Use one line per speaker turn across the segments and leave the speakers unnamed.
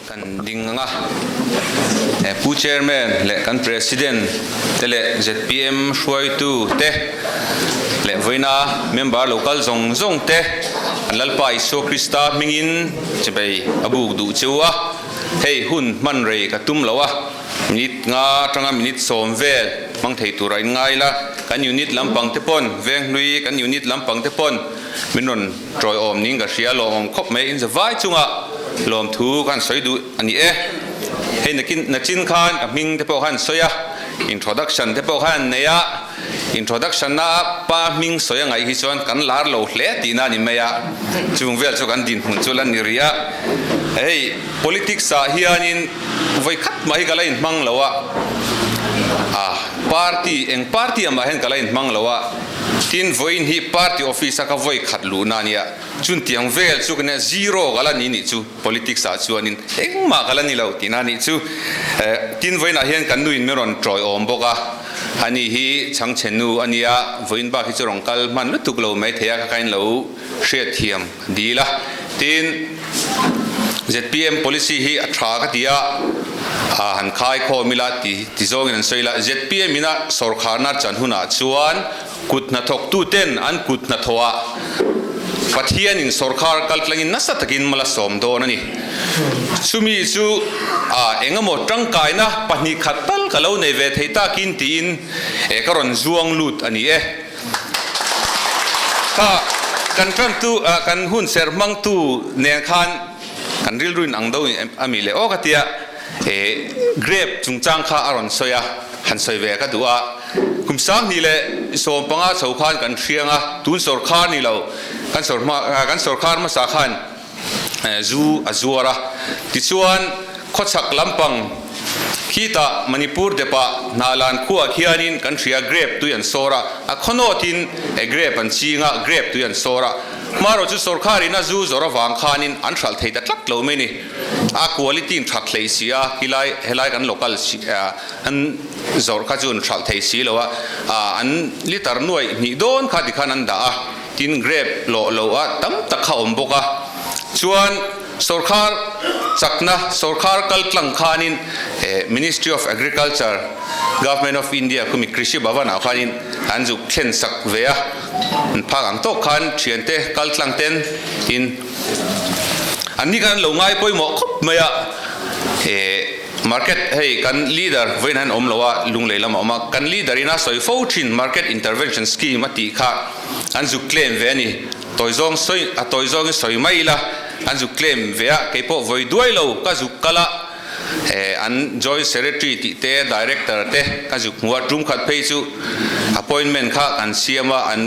Kan ding anga Pu Chairman leh kan President te leh zpm hruaitu te leh vawiina member lo kal zawng zawng te an Lalpa Isua Krista hmingin chibei a buk duh cheu a, hei hun hman rei ka tum lo a, minute nga atanga minute sawm vel hmang thei tura in ngai la, kan unit lampang te pawn Venghlui kan unit lampang te pawn min rawn Tawiawm niin ka hria, lawmawm khawp mai, in zavai chunga lawmthu ka han sawi duh a ni e. Hei nakin nachin khan ka hming te pawh kha an sawi a, introduction te pawh kha an nei a, introduction a pa hming sawi a ngaih hi chuan kan lar lo hle tihna a ni mai a, chung vel chu kan dinhmun chu la ni rih a. Hei politics ah hianin vawi khat mah hi ka la inhmang lo a, ah party eng party ah mah hian ka la inhmang lo a, Tin, vawiin hi party office a ka vawi khat luhna a nia. Chuntiang vel chu ka nia zero ka la ni nih chu politics ah chuanin engmah ka la ni lo tihna a nih chu. Tin, vawiinah hian kan nuin min rawn tawiawm bawk a, ani hi chhangchhe nu a nia, vawiin bak hi chu rawn kal hman lutuk lo mai thei a, ka kain lo hriatthiam dil a. Tin, zpm policy hi a tha ka ti a, han khai khawm ila ti ti zawngin an sawi ila, zpm ina sawrkharna chan hunah chuan kut hnathawktuten an kut hnathawhah Pathianin sawrkhar kaltlangin nasa takin mal a sawm dawn a ni. Chumi chu engemaw tangkaina pahnih khat tal ka lo nei ve thei takin tiin ka rawn zuang lut a ni e. Kha kan tantu kan hun serh hmangtu nen khan kan rilru in ang do a mi leh aw ka tia he grape chungchang kha a rawn sawi a, han sawi ve ka duh a. Kum 2000 leh 15 chho khan kan hriang a, tun sawrkhar ni lo kan sawr hma kan sawrkhar hmasa khan zu a zuar a. Tichuan khawchhak lampang khitah Manipur depah Hnahlan khuaah khianin kan hria grape tui an sawr a, a khawnawtin grape an ching a, grape tui an sawr a. Hmarawh chu sawrkharin a zu zawr avang khanin an hralh thei ta tlat lo mai ni. A quality in that hlei si a, khilai helai kan local an zawrh kha chu an hralh thei si lo a, an litre nuaih hnih dawn kha tikhan an dah a. Tin grape lawh lo a tam tak kha awm bawk a, chuan sawrkhar chakna sawrkhar kal tlang khanin Ministry of Agriculture, Government of India khumi Krishi Bhavan ah khanin an zuk thlen sak ve a, an phak ang tawk khan thiante kal tlang ten tin an ni khan an lo ngai pawimawh khawp mai a, Market hei kan leader vawiin hian awm lo a, lunglei lamah awm a, kan leader ina sawi fo thin market intervention scheme a tih kha an zuk claim ve a ni. Tawi zawng sawi a tawi zawngin sawi mai ila an zuk claim ve a, kei pawh vawi duai lo ka zuk kal a, an joint secretary tih te director te ka zuk hmu a, tum khat phei chu appointment kha kan siam a, an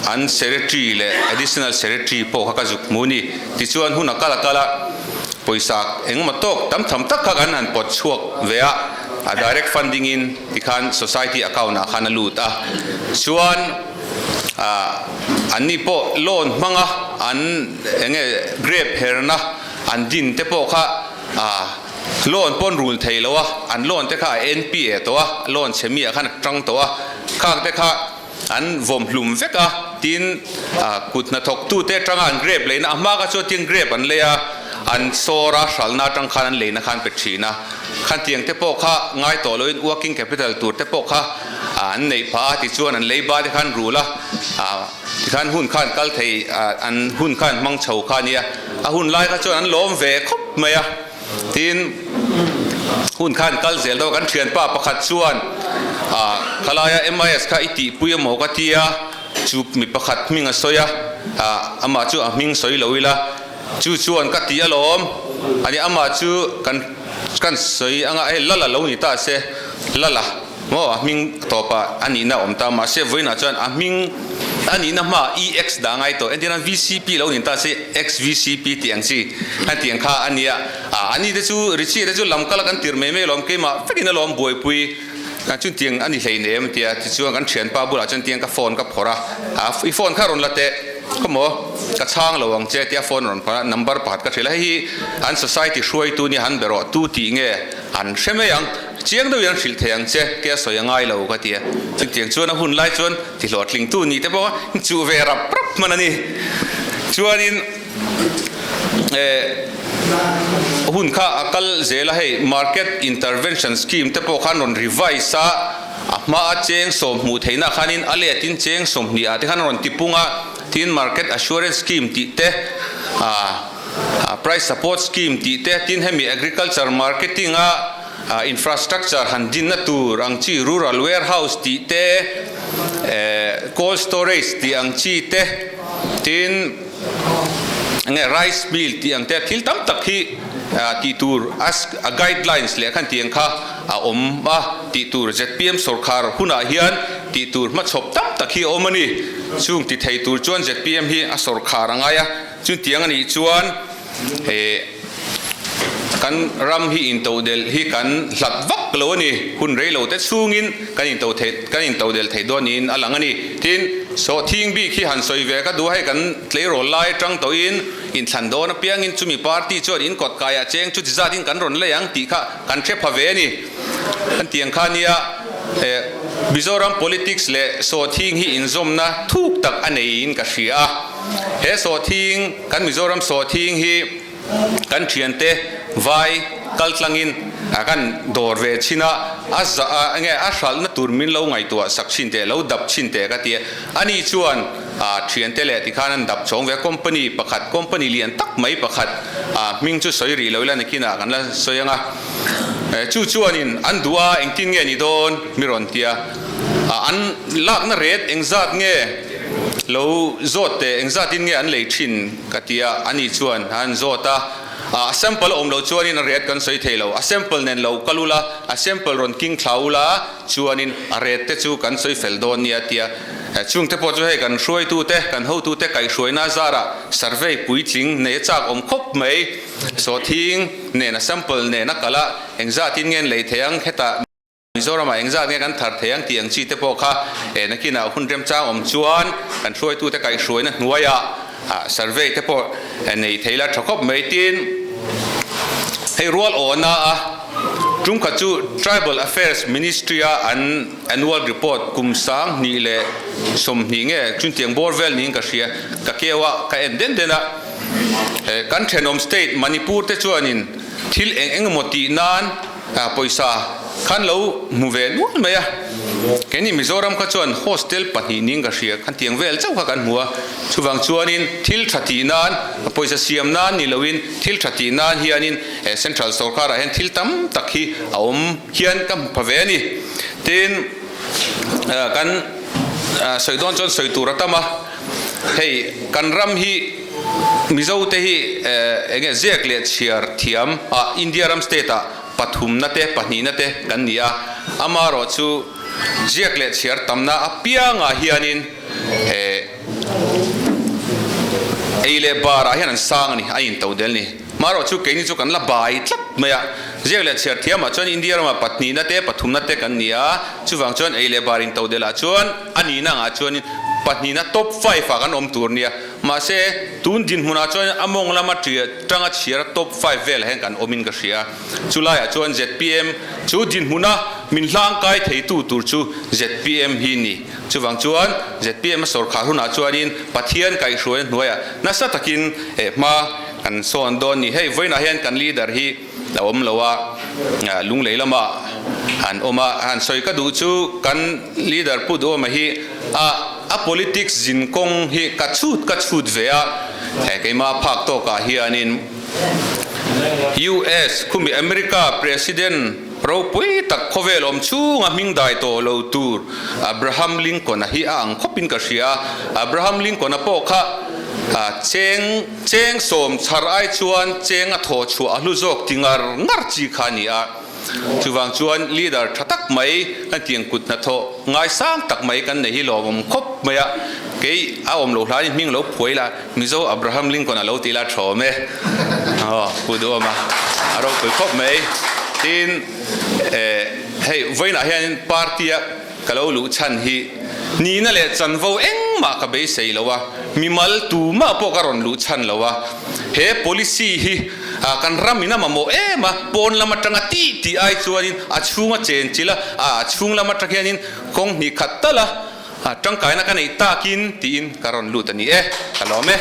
an secretary leh additional secretary pawh kha ka zuk hmu a ni. Tichuan hun a kal a kal a. Pawisa engemaw tawk tam tham tak kha kan han pawt chhuak ve a, a direct funding in tikhan society account ah khan a lut a, chuan ah anni pawh loan hmanga an enge grape herna an din te pawh kha ah loan pawn rul thei lo a, an loan te kha a NPA tawh a, loan chhe mi ah khan a tang tawh a, khang te kha an vawm hlum vek a, tin kut hnathawktute atanga an grape leina a hma kha chuan tin grape an lei a, an sawr a, hralhna atang khan an leina khan pe thin a, khantiang te pawh kha ngai tawh loin working capital tur te pawh kha an neih phah a, tichuan an leiba te khan rul a, tikhan hun khan kal thei an hun khan hmang chho kha a nia, a hun lai kha chuan an lawm ve khawp mai a. Tin, hun khan kal zel deuh a, kan thianpa pakhat chuan ah khalaia MIS kha i tihpui emaw ka ti a, chu mi pakhat hming a sawi a, ah amah chu a hming sawi lo ila, chu chuan ka ti alawm a ni, amah chu kan kan sawi anga hei lala lo ni ta se, lala. Maw a hming tawpah a nihna a awm ta, mahse vawiinah chuan a hming a nihna hmaah EX dah ngai tawh, entirnan VCP lo nin ta se XVCP tih ang chi a tih ang kha a nia, ah ani te chu Richie te chu lam kal a kan tir mai mai alawm, keimah vekin alawm buaipui chuan tiang a ni hleinem tia tichuan kan thianpa bulah chuan tiang ka phone ka phawrh a, ah i phone kha rawn la teh khawmaw ka chhang lo ang che tia phone rawn phawrh a, number pakhat ka hrilh a, hei hi an society hruaitu nia han be rawh tu tih nge an hre mai ang. Chiang deuhin an hrilh thei ang che, kei a sawi a ngai lo ka ti a. Chutiang chuan a hun lai chuan ti hlawhtlingtu nih te pawh a chuh ve rap rap hman a ni. Chuanin eh Hun kha a kal zel a, hei Market Intervention Scheme te pawh khan rawn revise a, a hma a cheng sawm hmuh theihna khanin a let in cheng 20 ah te khan a rawn ti pung a, tin Market Assurance Scheme tih te, Price Support Scheme tih te, tin hemi Agriculture Marketing a Infrastructure han dinna tur ang chi Rural Warehouse tih te, Cold Storage tih ang chi te, tin. Enge rice mill tih ang te thil tam tak hi tih tur a guidelines leh khan tiang kha a awm a tih tur zpm sorkar hunah hian tih tur hmachhawp tam tak hi a awm a ni. Chung ti thei tur chuan zpm hi a sorkar a ngai a, chutiang a nih chuan he kan ram hi intodelh hi kan hlat vak lo a ni. Hun rei lo te chhungin kan into thei kan intodelh thei dawn niin a lang a ni. Tin, sawhthing bik hi han sawi ve ka duh a, hei kan tleirawl lai atang tawhin inthlan dawn apiangin chumi party chuan in kawt kaiah cheng chuti zatin kan rawn lei ang tih kha kan hre pha ve a ni. Kan tiang kha nia Mizoram politics leh sawhthing hi inzawmna thuk tak a neiin ka hria a. He sawhthing, kan Mizoram sawhthing hi kan thiante vai kaltlangin kan dawr ve thin a, a za enge a hralhna tur min lo ngaihtuah sak thin teh, lo dap thin teh ka ti a. Ani chuan thiante leh tikhan an dap chhawng ve a, company pakhat, company lian tak mai pakhat hming chu sawi rih lo ila nakinah kan la sawi ang a. Chu chuanin an duh a, engtin nge ni dawn mi rawn ti a, an lakna ret engzat nge lo zawt teh, engzatin nge an lei thin ka ti a, ani chuan an zawt a, a sample a awm loh chuanin a ret kan sawi thei lo, a sample nen lo kal ula, a sample rawn king thla ula chuanin a ret te chu kan sawi fel dawn nia a ti a, chungte pawh chu hei kan hruaitute, kan hotute kaihhruaina zarah survey puitling nei a chak awm khawp mai. Sawhthing nen a sample nen a kal a, engzatin nge an lei thei ang, hetah Mizoramah engzat nge kan thar thei ang tih ang chi te pawh kha nakinah hun remchang awm chuan kan hruaitute kaihhruaina hnuaiah survey te pawh nei thei la tha khawp mai. Tin, hei rual awhna a tumkhat chu Tribal Affairs Ministry a an annual report kum 2020 nge chuntiang bawr vel niin ka hria, ka keu a, ka en den den a. Kan thenawm state Manipur te chuanin thil eng eng emaw tih nan pawisa khan lo hmu ve nual mai a. Keini Mizoram kha chuan hostel pahnih ning ka hria khan tiang vel chauh kha kan hmu a. Chuvang chuanin thil tha tih nan pawisa siam nan ni loin thil tha tih nan hianin central sorkarah hian thil tam tak hi a awm hian ka hmu pha ve a ni. Tin, kan sawi dawn chuan sawi tur a tam a. Hei kan ram hi Mizo te hi enge ziak leh chhiar thiam ah India ram state ah pathumna te pahnihna te kan ni a, amarawh chu ziak leh chhiar tamna apiangah hianin ei leh bar ah hian an sang a ni, a in to del ni. Marawh chu keini chu kan la bai tlat mai a, ziak leh chhiar thiamah chuan India ramah pahnihna te pathumna te kan ni a, chuvang chuan ei leh bar intodelh ah chuan a nihna angah chuanin pahnihna top five ah kan awm tur nia, mahse tun dinhmunah chuan a mawng lama tanga chhiar a top five velah hian kan awmin ka hria, chulaiah chuan zpm chu dinhmuna min hlangkai theitu tur chu zpm hi ni. Chuvang chuan zpm a sawrkhar hunah chuanin Pathian kaihhruaina hnuaiah nasa takin hma kan sawn dawn ni. Hei vawiinah hian kan leader hi a awm lo a, Lunglei lamah han awm a, han sawi ka duh chu kan leader Pu Duhawma hi a a politics zin kawng hi ka chhut ka chhut ve a, keimah phak tawkah hianin US khumi America President Ropui tak khawvel awm chhunga hming dai tawh lo tur Abraham Lincoln-a hi a ang khawpin ka hria a. Abraham Lincoln-a pawh kha cheng cheng sawm chhar ai chuan cheng a thawh chhuah a hlu zawk ti ngar ngar chi kha a ni a. Chuvang chuan leader tha tak mai kan tiang kut hnathawh ngaisang tak mai kan nei hi lawmawm khawp mai a. Kei a awm lo hlain hming lo phuai la, Mizo Abraham Lincoln a lo ti la thawm e. Aw, Pu Duhawma a ropui khawp mai. Tin, hei vawiinah hianin party-a ka lo luh chhan hi nihna leh chanvo engmah ka beisei lo a, mimal tumah pawh ka rawn luh chhan lo a. He policy hi kan ram in a mamawh em a, pawn lam atanga tih tih ai chuanin a chhunga chenchilh a, a chhung lam atang hianin kawng hnih khat tal a, Tangkaina ka neih takin tiin ka rawn lut a ni e, ka lawm e.